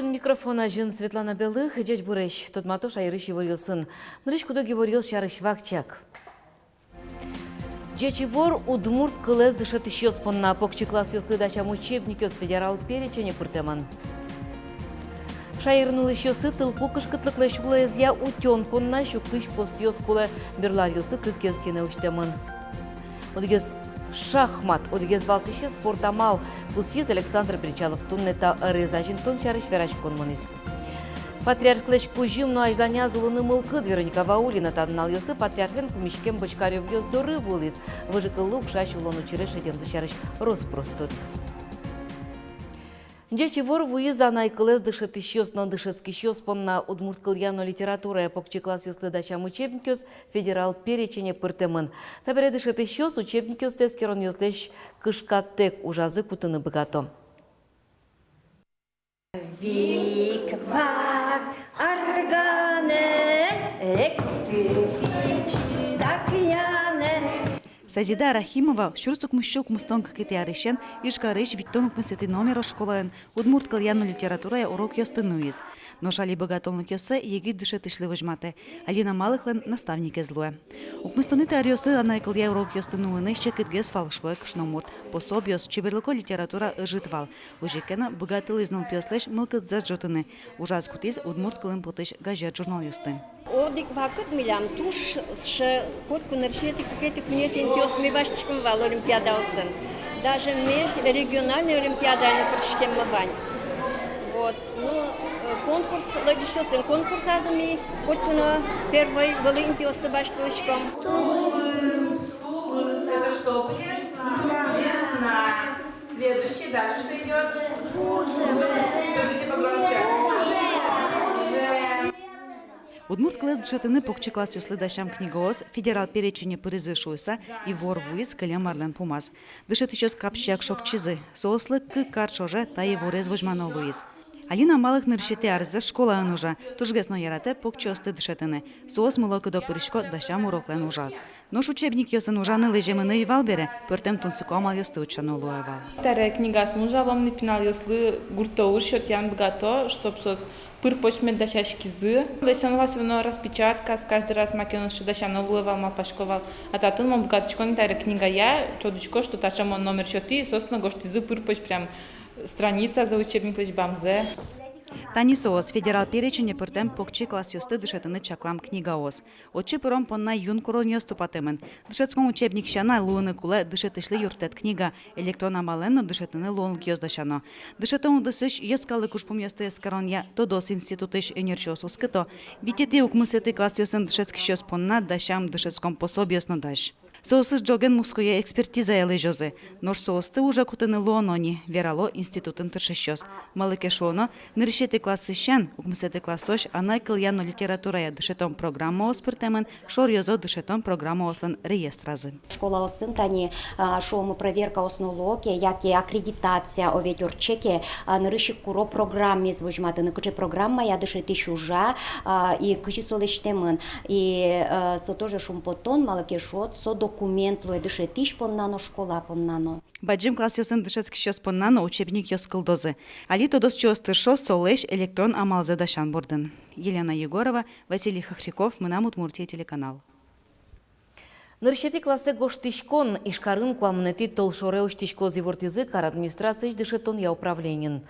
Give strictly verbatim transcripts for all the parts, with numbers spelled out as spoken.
Микрофон азьын Светлана Белых. Ӟечбуресь! Тодмато шаерысь иворъёсын. Нырысь куд-ог иворъёс сярысь вакчияк. Ӟеч ивор удмурт кылэз дышетӥсьёс понна. Покчи классъёслы дасям учебникъёс федерал перечене пыртэмын. Шаерын улӥсьёсты тылпу кышкытлыклэсь улэзъя утён понна сюккысь постъёс кулэ. Берло аръёсы кыкез гинэ усьтэмын. Одӥгез шахмат, одӥгез валтӥсь спорт амал, пусйиз Александр Бречалов. Туннэ та ӧрез азинтон сярысь вераськон мынӥз. Патриархлэсь кузьым но азьланяз улыны мылкыд. Вероника Ваулина та нуналъёсы патриархен пумиськем Бочкарёвъёс доры вуылӥз. Выжыкыллы укшась улон учыре шедемзы сярысь рос-прос тодӥз. Ӟеч ивор вуиз анай кылэз дышетӥсьёс но дышетскисьёс понна. Удмурт кылъя но литературая покчи классъёслы дасям учебникъёс федерал перечене пыртэмын. Табере дышетӥсьёс учебникъёсты эскеронъёслэсь кышкатэк ужазы кутыны быгато. Вик-вак арганэ, эктӥ пичи дакъянэ. Сазида Рахимова сюрс укмыссю укмыстон кыкетӥ арысен Ижкарысь витьтон укмысэтӥ номеро школаын удмурт кылъя но литературая урокъёсты нуиз. Нош али быгатонлыкъёссэ егит дышетӥсьлы возьматэ, Алина Малыхлэн наставникез луэ. Укмыстонэтӥ аръёсы анай кылъя урокъёсты нуыны секытгес вал, шуэ кышномурт. Пособиос, чеберлыко литература ӧжыт вал. Озьы ке но, быгатылӥз нылпиослэсь мылкыдзэс ӝутыны. Ужаз кутӥз удмурт кылын потӥсь газет-журналъёсты. Одӥг вакыт милям туж сыӵе, котьку нырысетӥ, кыкетӥ, куинетӥ интыосмы басьтӥськом вал олимпиадаосын. Даже межрегиональной олимпиадае но пыриськеммы вань. Вот. Ну, э, конкурс, лыдӟисьёсын конкурсазы ми котьку но первой вылӥ интыосты басьтылӥськом. Сулын, сулын. Это что будет? Весна. Следующий, дальше что идёт? Уже. Скажите погромче. Уже. Удмурт кылэз дышетыны покчи классъёслы дасям книгаос федерал перечене пыризы шуыса ивор вуиз кылем арлэн пумаз. Дышетӥсьёс капчияк шокчизы. Соослы кык ар ӵоже та иворез возьмано луиз. Алина Малых нырысетӥ арзэ школаын ужа, тужгес но яратэ покчиосты дышетыны. Соос мыло-кыдо пырисько дасям уроклэн ужаз. Нош учебникъёсын ужаны лэземын ӧй вал бере, пӧртэм тунсыко амалъёсты утчано луэ вал. Табере книгаосын ужалом ни, пиналъёслы гуртоуж сётъян быгато, чтоб соос пыр-поч мед дасяськизы. Лэсьтоно вал всё равно распечаткаос, каждый раз маке но сыӵе дасяно луэ вал, малпасько вал. А татын мон быгатӥсько ни табере книгая, тодӥсько, что таӵе мон номер сётӥ, и соос но гожтӥзы пыр-поч прям страницазэ учебниклэсь бамзэ. Тани соос, федерал перечене пыртэм покчи классъёсты дышетыны чаклам книгаос. Отчы пырон понна юн куронъёс тупатэмын. Дышетскон учебник сяна луыны кулэ дышетӥсьлы юрттэт книга, электрон амалэн но дышетыны луонлыкъёс дасяно. Дышетон удысысь йӧскалык ужпумъёсты эскеронъя тодос институтысь ӧнерчиос оскыто: витетӥ, укмысэтӥ классъёсын дышетскисьёс понна дасям дышетскон пособиос но дась. Соосыз ӝоген Москвае экспертизае лэзёзы. Нош соосты уже кутыны луоно ни, верало институтын тыршисьёс. Малы ке шуоно, нырысетӥ классысен укмысэтӥ классозь анай кылъя но литературая дышетон программаос пыртэмын шоръёзо дышетон программаослэн реестразы. Школаосын тани, а, шуом, проверкаос но луо ке, яке аккредитация, о ведь, ортче ке, а, нырысь ик куро программаез возьматыны, кыӵе программая дышетӥсь ужа, а, и кызьы со лэсьтэмын. И, а, со тоже шумпотон, малы ке шуод, со документ луэ дышетӥсь понна но, школа понна но. Бадӟым классъёсын дышетскисьёс понна но учебникъёс кылдозы. Али тодосчиос тыршо солэсь электрон амалзэ дасян бордын. Елена Егорова, Василий Хохряков, «Мынам Удмуртие» телеканал. Нырысетӥ классэ гожтӥськон Ижкарын куамынэтӥ толшоре усьтӥськоз, ивортӥзы кар администрациысь дышетонъя управлениын.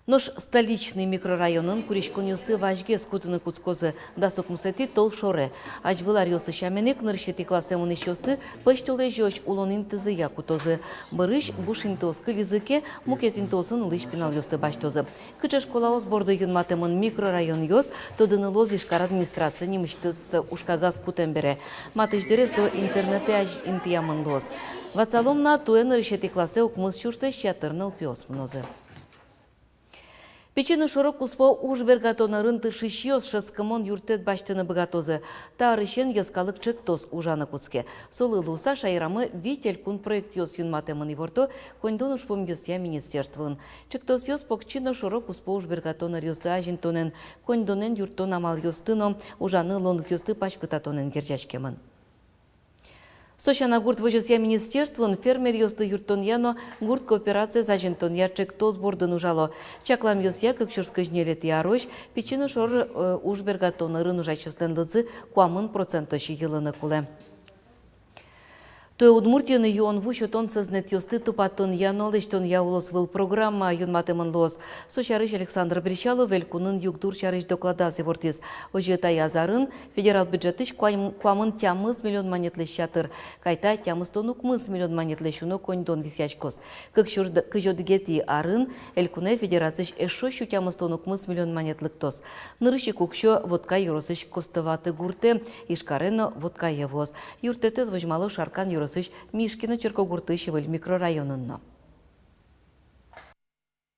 Нош Столичный микрорайонын куриськонъёсты вазьгес кутыны кутскозы дас укмысэтӥ толшоре. Азьвыл аръёсы сямен ик, нырысетӥ классэ мынӥсьёсты пӧсьтолэзёзь улон интызыя кутозы. Бӧрысь буш интыос кылизы ке, мукет интыосын улӥсь пиналъёсты басьтозы. Кыӵе школаос борды юнматэмын микрорайонъёс, тодыны луоз Ижкар администрация нимысьтыз ужкагаз кутэм бере. Матысь дыре со интернетэ азь интыямын луоз. Ватсалом на, туэ нырысетӥ классэ укмыс сюрслэсь ятыр нылпиос мынозы. Пичи но шоро-куспо уж бергатон ӧрын тыршисьёс шӧдскымон юрттэт басьтыны быгатозы. Та арысен йӧскалык ӵектос ужаны кутске. Солы луыса шаерамы вить элькун проектъёс юнматэмын, иворто коньдон ужпумъёсъя министерствоын. Ӵектосъёс покчи но шоро-куспо уж бергатон ӧръёсты азинтонэн, коньдонэн юрттон амалъёсты но ужаны луонлыкъёсты паськытатонэн герӟаськемын. Тосянагурт возёсъя министерствоын фермеръёсты юрттонъя но гурт кооперациез азинтонъя ӵектос бордын ужало. Чакламъёсъя, кык сюрс кызь ньылетӥ арозь Пичи но шор, э, уж бергатон ӧрын ужасьёслэн лыдзы куамын процентозь йылыны кулэ. Туэ Удмуртиын юон ву сётон сӧзнэтъёсты тупатонъя но лэсьтонъя улос выл программа юнматэмын луоз. Со сярысь Александр Бречалов Элькунын югдур сярысь докладаз ивортӥз. Озьы, таяз арын федерал бюджетысь куам-, куамын тямыс миллион манетлэсь ятыр, кайта тямыстон укмыс миллион манетлэсь уно коньдон висъяськоз. Кык сюрс кызь одӥгетӥ арын Элькунэ федерациысь эшшо сю тямыстон укмыс миллион манет лыктоз. Нырысь ик уксё Вотка ёросысь Костоваты гуртэ, Ижкаре но Воткае вуоз. Юрттэтэз возьмало Шаркан ёросысь Мишкино черкогуртысь выль микрорайонын но.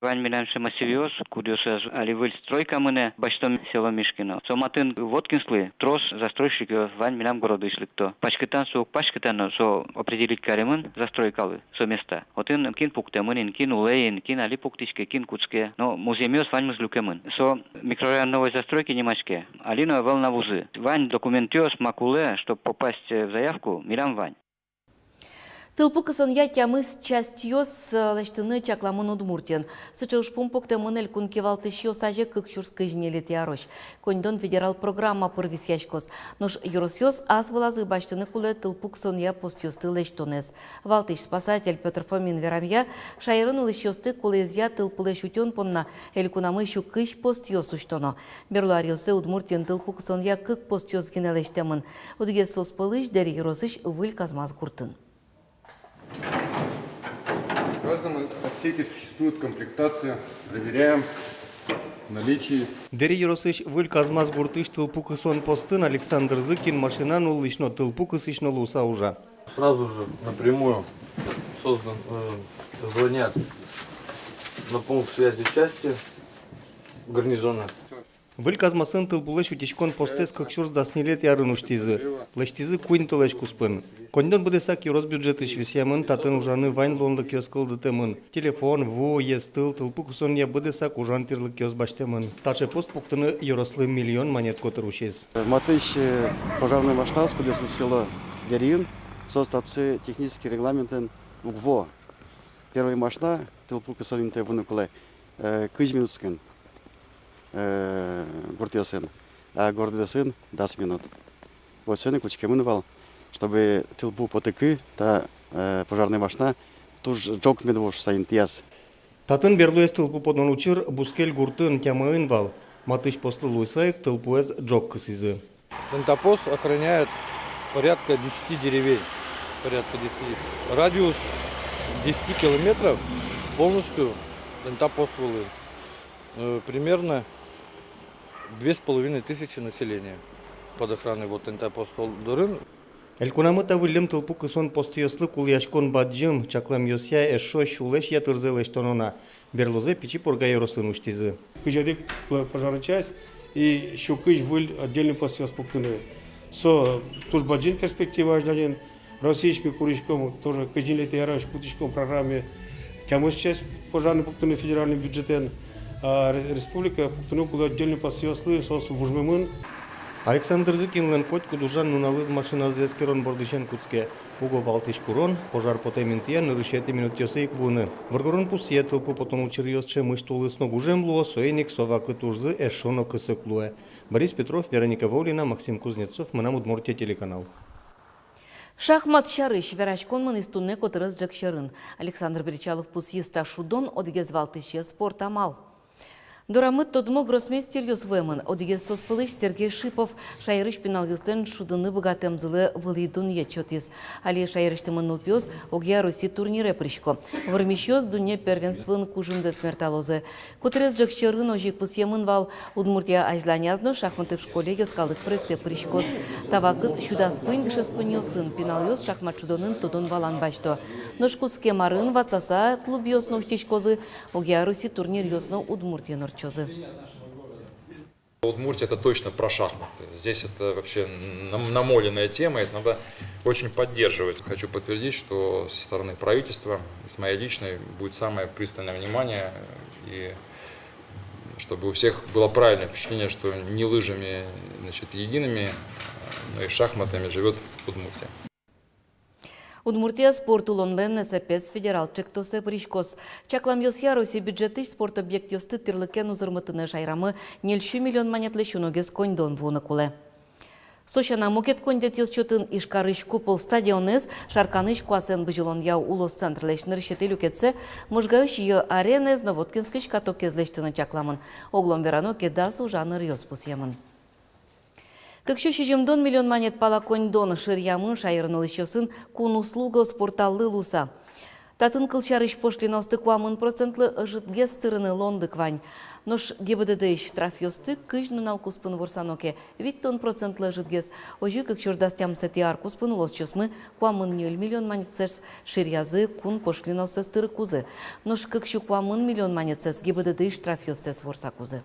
Вань милям сыӵе массивъёс, кудъёсаз али выль стройка мынэ, басьтом село Мишкино. Со матын Воткинсклы трос застройщикъёс вань милям городысь лыкто. Паськытан со уг паськыта но, со определить каремын застройкалы со места. Отын кин пуктэмын ини, кин улэ ини, кин али пуктӥське, кин кутске. Но музъемъёс ваньмыз люкемын. Со микрорайон новой застройки нимаське. Али но ӧвӧл на вузы. Вань документъёс, ма кулэ, чтоб попасть, э, в заявку, милям вань. Тылпу кысонъя тямыс частьёс, э, лэсьтыны чакламын Удмуртиын. Сыӵе ужпум пуктэмын Элькун кивалтӥсьёс азе кык сюрс кызь ньылетӥ арозь. Коньдон федерал программа пыр висъяськоз. Нош ёросъёс ас вылазы басьтыны кулэ тылпу кысонъя постъёсты лэсьтонэз. Валтӥсь спасатель Пётр Фомин верамъя, шаерын улӥсьёсты кулэезъя тылпулэсь утён понна элькунамы сю кызь постъёс усьтоно. Берло аръёсы Удмуртиын тылпу кысонъя кык постъёс гинэ лэсьтэмын. Одӥгез соос пӧлысь Дэри ёросысь Выль Казмас гуртын. В каждом отсеке существует комплектация. Проверяем наличие. Дэри ёросысь Выль Казмас гуртысь тылпу кысон постын Александр Зыкин машина нуллӥсь но, тылпу кысӥсь но луыса ужа. Сразу же напрямую создан, э, звонят на пункт связи части гарнизона. Выль Казмасын тылпулэсь утиськон постэз кык сюрс дас ньылетӥ арын усьтӥзы. Лэсьтӥзы куинь толэзь куспын. Коньдон быдэсак ёрос бюджетысь висъямын, татын ужаны вань луонлыкъёс кылдытэмын. Телефон, ву, ез тыл, тылпу кысонъя быдэсак ужан тирлыкъёс басьтэмын. Таӵе пост пуктыны ёрослы миллион манет котыр усиз. Матысь, э, пожарной машинаос, кудъёсыз село Дэриын, соос татчы технический регламентэн уг вуо. Первой машина тылпу кысон интые вуыны кулэ, э, кызь минутскын, э, гуртъёсын, а городъёсын дас минут. Вот соин ик учкемын вал, чтобы тылпу потыкы та, э, пожарной машина туж ӝог мед вуоз шуыса интыяз. Татын берлоез тылпу потон учыр бускель гуртын, Тямаын вал. Матысь постлы луыса ик тылпуэз ӝог кысӥзы. Тента пост охраняет порядка десяти деревень. Порядка десяти. Радиус десяти километров полностью тента пост вылын. Э, примерно две с половиной тысячи населения под охраной вот тента пост дорын. Элькунамы та выллем тылпу кысон постъёслы кулэяськон бадӟым, чакламъёсъя, эшшо сюлэсь ятырзэ лэсьтоно на. Берлозэ Пичи Пурга ёросын усьтӥзы. Кызь одӥг пожарная часть и сю кызь выль отдельный постъёс пуктыны. Со туж бадӟым перспектива азьланяз. Россиысь ми куриськом, тоже кызь ньылетӥ арозь кутӥськом программае тямыс часть пожарной пуктыны федеральный бюджетэн, а ре-, республикае пуктыны кулэ отдельный постъёслы, соос вужмемын. Александр Зыкинлэн котькуд ужан нуналыз машиназэ эскерон бордысен кутске. Уго валтӥсь курон — пожар потэм интые нырысетӥ минутъёсы ик вуыны. Воргорон пусъе: тылпу потон учыръёс ӵемысь тулыс но гужем луо, соин ик со вакыт ужзы эшшо но кысык луэ. Борис Петров, Вероника Волина, Максим Кузнецов, «Мынам Удмуртие» телеканал. Шахмат сярысь вераськон мынӥз туннэ котырес ӝӧк сьӧрын. Александр Бречалов пусйиз: та шудон одӥгез валтӥсь спорт амал. Дорамы тодмо гроссмейстеръёс вуэмын. Одӥгез соос пӧлысь Сергей Шипов шаерысь пиналъёслэн шудыны быгатэмзылы вылӥ дунъет сётӥз. Али шаерысьтымы нылпиос огъя Росси турнире пырисько. Вормисьёс дунне первенствоын кужымзэс мерталозы. Котырес ӝӧк сьӧрын озьы ик пусъемын вал: «Удмуртия азьланяз но шахматъя школе» йӧскалык проектэ пыриськоз. Та вакыт сю дас куинь дышетсконниосын пиналъёс шахмат шудонын тодон-валан басьто. Нош кутскем арын ватсаса клубъёс но усьтӥськозы, огъя Росси турниръёс но Удмуртиын ортчозы. Удмуртия — это точно про шахматы. Здесь это вообще нам-, намоленная тема, это надо очень поддерживать. Хочу подтвердить, что со стороны правительства, с моей личной, будет самое пристальное внимание, и чтобы у всех было правильное впечатление, что не лыжами, значит, едиными, но и шахматами живёт Удмуртия. Удмуртия спорт улонлэн эсэпез федерал ӵектосэ пыриськоз. Чакламъёсъя, Россия бюджетысь спорт объектъёсты тӥрлыкен узырмытыны шаерамы ньыль сю миллион манетлэсь уногес коньдон вуыны кулэ. Со сяна, мукет коньдэтъёс чотын Ижкарысь «Купол» стадионэз, Шарканысь куасэн бызьылонъя улос центрлэсь нырысетӥ люкетсэ, Можгаысь «Йӧ» аренаез но Воткинскысь катокез лэсьтыны чакламын. Оглом верано ке, дас ужан ӧръёс пусъемын. Кык сю сизьымдон миллион манет пала коньдон шыръямын шаерын улӥсьёсын «Кун услуга» порталлы луыса. Татын, кылсярысь, пошлинаосты куамын процентлы ӧжытгес тырыны луонлык вань. Нош ГИБДД-ысь штрафъёсты кызь нунал куспын ворсано ке, витьтон процентлы ӧжытгес. Озьы кык сюрс дас тямысэтӥ ар куспын улосчиосмы куамын ньыль миллион манетсэс шыръязы, кун пошлинаоссэс тырыкузы. Нош кык сю куамын миллион манетсэс ГИБДД-ысь штрафъёссэс ворсакузы.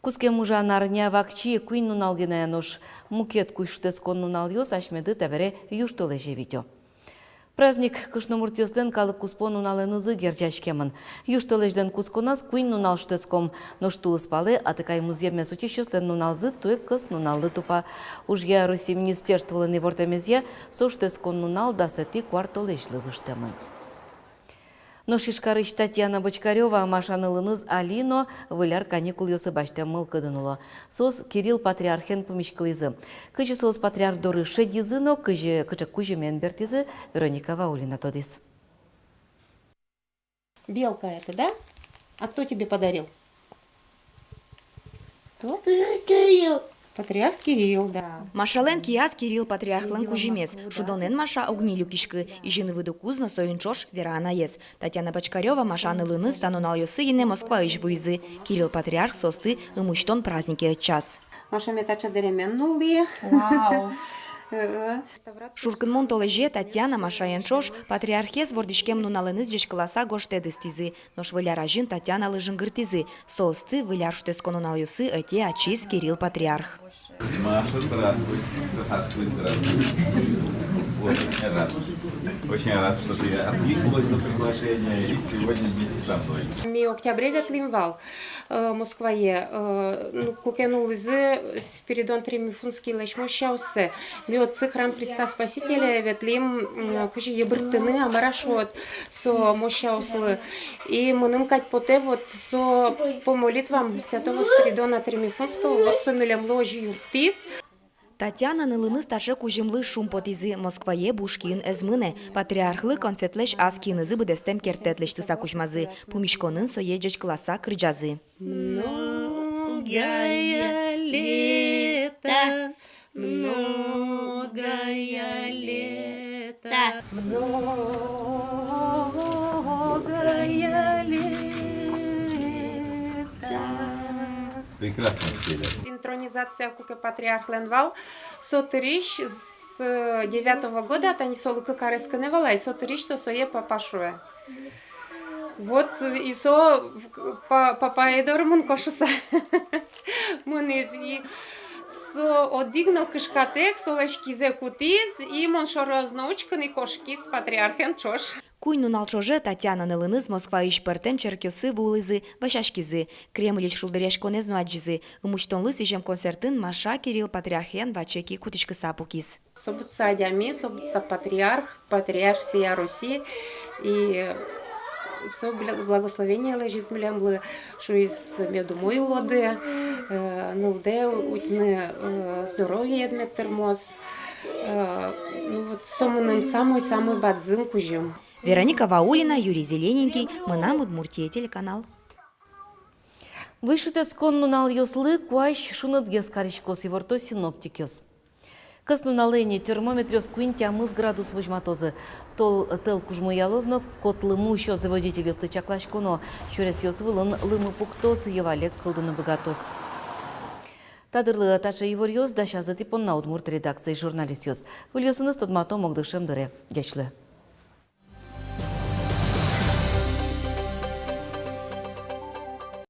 Кутскем ужан арня вакчи куинь нунал гинэ, нош мукет кузь шутэтскон нуналъёс асьмеды табере южтолэзе витё. Праздник кышномуртъёслэн калык куспо нуналэнызы герӟаськемын. Южтолэзьлэн кутсконаз куинь нунал шутэтском, нош тулыспалэ Атыкай музъеммес утисьёслэн нуналзы туэ кӧснуналлы тупа. Ужъя Россия министерстволэн ивортэмезъя, со шутэтскон нунал дасэтӥ куартолэзьлы выжтэмын. Нош Ижкарысь Татьяна Бочкарёва Маша нылыныз али но Выль ар каникулъёсы басьтэм мылкыдын уло. Соос Кирилл патриархен пумиськылӥзы. Кызьы соос патриарх доры шедизы но кызьы, кыӵе кузьымен бертӥзы, Вероника Ваулина тодӥз. Белка это, да? А кто тебе подарил? Кто? Кирилл. Патриарх Кирилл, да. Машалэн кияз Кирилл патриархлэн кузьымез. Шудонэн Маша уг ни люкиськы, изьыны выдыкуз но соин ӵош вера анаез. Татьяна Бочкарёва Маша нылыныз та нуналъёсы гинэ Москваысь вуизы. Кирилл патриарх соосты ымусьтон празднике ӧтчаз. Маша, мед таӵе дэремен нуллы. Вау. Э-э. Шуркынмон толэзе Татьяна Машаен ӵош патриархез вордӥськем нуналэныз ӟечкыласа гожтэт ыстӥзы. Нош Выль ар азьын Татьяналы жингыртӥзы: соосты Выль ар шутэтскон нуналъёсы ӧте ачиз Кирилл патриарх. Маша, здравствуй. Здравствуй, здравствуй. Очень рад. Очень рад, что ты откликнулась на приглашение и сегодня вместе со мной. Ми октябре ветлӥм вал, э, Москвае, э, ну, куке нуллӥзы Спиридон Тримифунскийлэсь мощаоссэ. Ми отчы храм Христа Спасителя ветлӥм, м, кызьы йыбырттыны, а мар-а шуод, со мощаослы. И мыным кадь потэ, вот со по молитвам святого Спиридона Тримифунского, вот со милемлы озьы юрттӥз. Татьяна нылыныз таӵе кузьымлы шумпотӥзы, Москвае буш киын ӧз мынэ. Патриархлы конфетлэсь ас киынызы быдэстэм керттэт лэсьтыса кузьмазы. Пумиськонын сое ӟечкыласа кырӟазы. Многая лета, многая лета, многая лета. Прекрасно спели. Интронизация куке патриархлэн вал, со дырысь с девятого года, тани солы кык арес гинэ вал ай, со дырысь со сое папа шуэ. Вот, и со па-, папае доры мон кошыса мынӥз, и со одӥг но кышкатэк солэсь кизэ кутӥз, и мон шоры ӧз но учкы ни, кошкиз патриархен ӵош. Куинь нунал ӵоже Татьяна нылыныз Москваысь пӧртэм черкъёсы вуылӥзы, вӧсяськизы, Кремльысь шулдыръяськонэз но адӟизы, ымусьтонлы сӥзем концертын Маша Кирилл патриархен ваче ки кутӥськыса пукиз. Со быдӟа адями, со быдӟа патриарх, патриарх всея Руси. И со бля-, благословение лэзиз милемлы, шуиз: мед умой улоды, э, нылдэ утьыны, э, здоровьеед мед тырмоз. Э, ну вот, со мыным самой-самой бадӟым кузьым. Вероника Ваулина, Юрий Зелененький, «Мынам Удмуртие» телеканал. Вуж шутэтскон нуналъёслы куазь шунытгес кариськоз, иворто синоптикъёс. Кӧснуналэ ини термометръёс куинь-тямыс градус возьматозы. Тол-, тӧл кужмоялоз но, кот лымы усёз, водительёслы чакласьконо. Сюресъёс вылын лымы пуктоз, йӧвалег кылдыны быгатоз. Та дырлы таӵе иворъёс дасязы тӥ понна удмурт редакциысь журналистъёс. Выльёсыныз тодматом огдышем дыре. Ӟеч луэ.